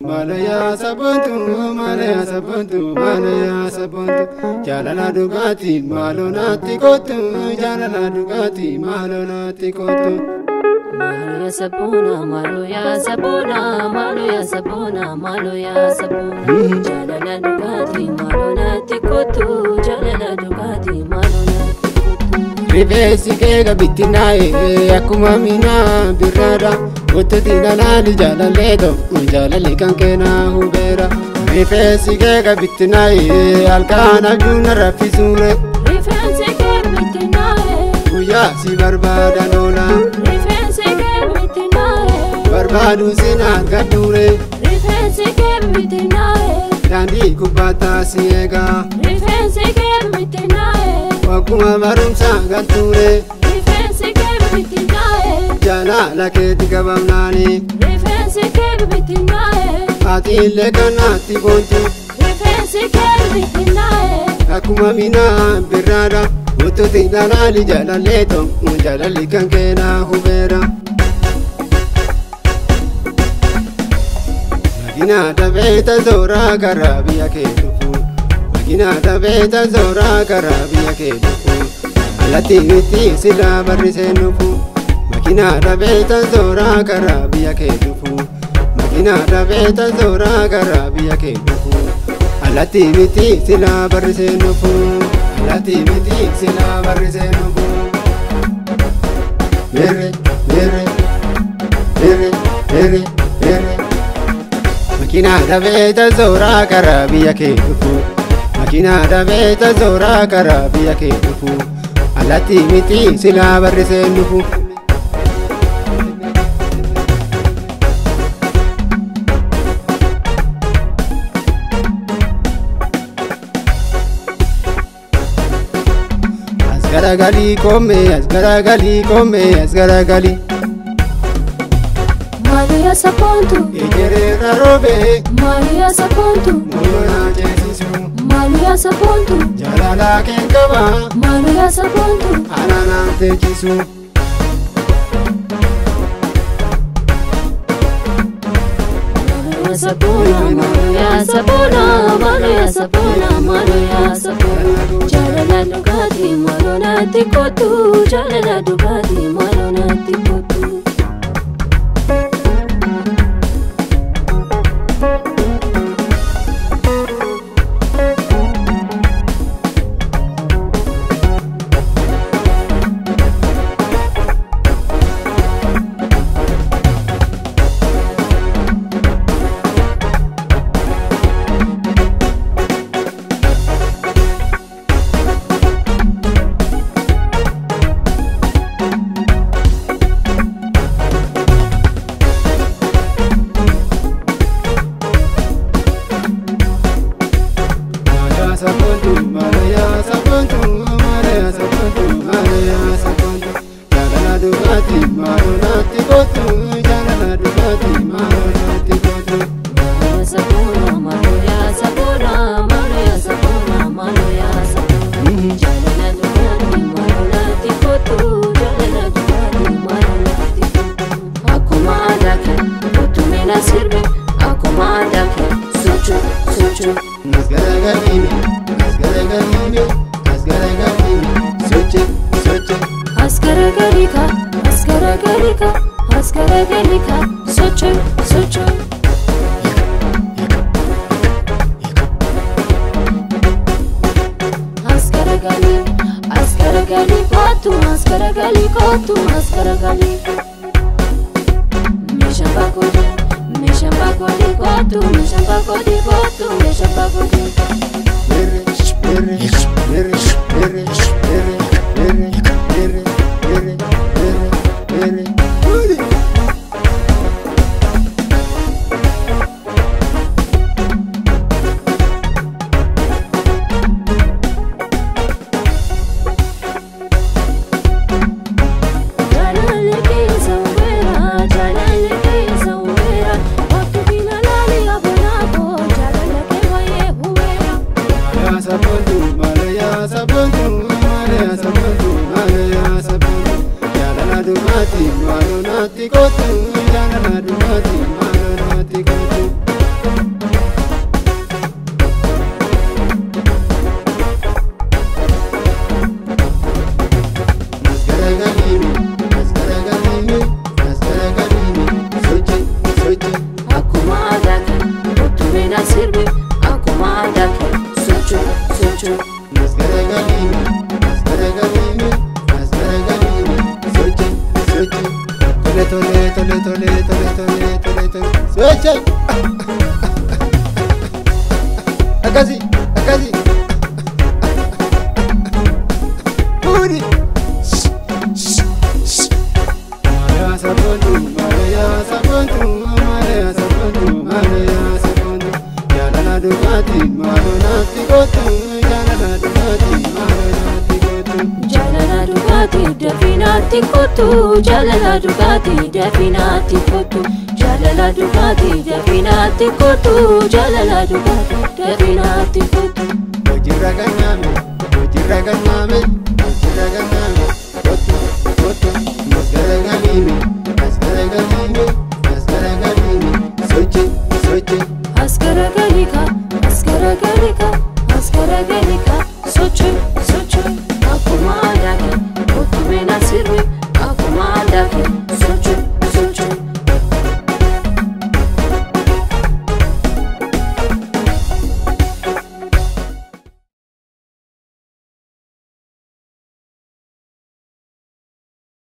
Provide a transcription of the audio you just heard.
Malaya sabontu, malaya sabontu, malaya sabontu. Jaalala dhugaatii maaloo naatti kootu, jaalala dhugaatii maaloo naatti kootu. Malo ya sabona, malo ya sabona, malo ya sabona, malo ya sabona. Jaalala dhugaatii malo naatti kootu, jaalala dhugaatii malo naatti kootu. Rifeensi kee gabittinaa'e akkuma minaa birraadha. Ututi lalaali jaalallee ta'u jaalalli kan keenaa hubeera. Rifeensi kee gabittinaa'e halkan abjuun na raffisuure. Rifeensi kee bittinnaa'e, Guyyaa si barbaadan oola. rifeensi kee bittinnaa'e, Barbaadu sin argadhuure. rifeensi kee bittinnaa'e, Daandii gubbaataa si eegaa. rifeensi kee bittinnaa'e, Wagguma barumsaa galtuure. rifeensi kee bittinnaa'e, Jaalala keetti qabamnaani. rifeensi kee bittinnaa'e, Ati illee kanaatti boontu. rifeensi kee bittinnaa'e. Akkuma minaa birraadha. Ututi lalaali jaalallee ta'u jaalalli kan keenaa hubeera. Makinaa dhabeeta zooraa karaa biyya kee dhufu. Makinaa dhabeeta zooraa karaa biyya kee dhufu. Alatti miti silaa barriseen dhufu. Makinaa dhabeeta zooraa karaa biyya kee dhufu. Makinaa dhabeeta zooraa karaa biyya kee dhufu. Alatti miti silaa barriseen dhufu. Alatti miti silaa barriseen dhufu. Mirri mirri mirri mirri mirri. Makinaa dhabeeta zooraa karaa biyya kee dhufu. Makinaa dhabeeta zooraa karaa biyya kee dhufu. Alatti miti silaa barriseen dhufu. As garagalii koomee as garagalii koomee as garagalii. Malo ya sabontu, Ejereera roobee malo ya sabontu, morma ceesisu. malo ya sabontu, Jaalala kee qaba malo ya sabontu. ananaan teechisu. Malo ya sabona, malo ya sabona, malo ya sabona, malo ya sabona. Jaalala dhugaatii malo naatti kootu, jaalala dhugaatii malo naatti kootu. Malaya sabontu, malaya sabontu, malaya sabontu, malaya sabontu. Jaalala dhugaatii maaloo naatti kootu, jaalala dhugaatii maaloo naatti kootu. Malo ya sabona, malo ya sabona, malo ya sabona, malo ya sabona. Jaalala dhugaatii malo naatti kootu, jaalala dhugaatii malo naatti kootu. Akkuma aadaa kee kootu na sirbi, akkuma aadaa kee socho socho. As garagalii as garagalii as garagalii soche soche. Askaragalika, askaragalika, askaragalika, socho socho. Askaragali, askaragali kootu, askaragali kootu, askaragali. Meeshaan bakoodi, meeshaan bakoodi kootu, meeshaan bakoodi kootu, meeshaan bakoodi. Mirri mirri mirri mirri mirri mirri mirri mirri mirri mirri. Mirri. Jaalalli keessa weera, jaalalli keessa weera, waktu finalaali abonaako, jaalala kee baay'ee hubeera. Malaya sabontu, malaya sabontu, malaya sabontu, malaya sabontu. Jaalala dhugaatii maaloo naatti kootu, jaalala dhugaatii maaloo naatti kootu. sirbi akkuma aadaa kee socho'i socho'i. Masgaragaliime masgaragaliime masgaragaliime socho'i socho'i. Tole tole tole tole tole tole tole tole socho'i. Akkasi akkasi. Fuudhi. Maaliyaa saboontu maaliyaa saboontu maaliyaa saboontu maaliyaa saboontu jaalala dhugaatii maaloo naatti gootu jaalala dhugaatii maaloo naatti gootu. Jaalala dhugaatii dafinaatti kottu jaalala dhugaatii dafinaatti kottu jaalala dhugaatii dafinaatti kottu jaalala dhugaatii dafinaatti kottu. Hojiirra kan nyaame hojiirra kan nyaame hojiirra kan nyaame kottu kottu masgaragaliime masgaragaliime masgaragaliime sochi sochi. Askaragalika askaragalika askaragalika socho'i socho'i akkuma aadaa kee kottu meena sirbi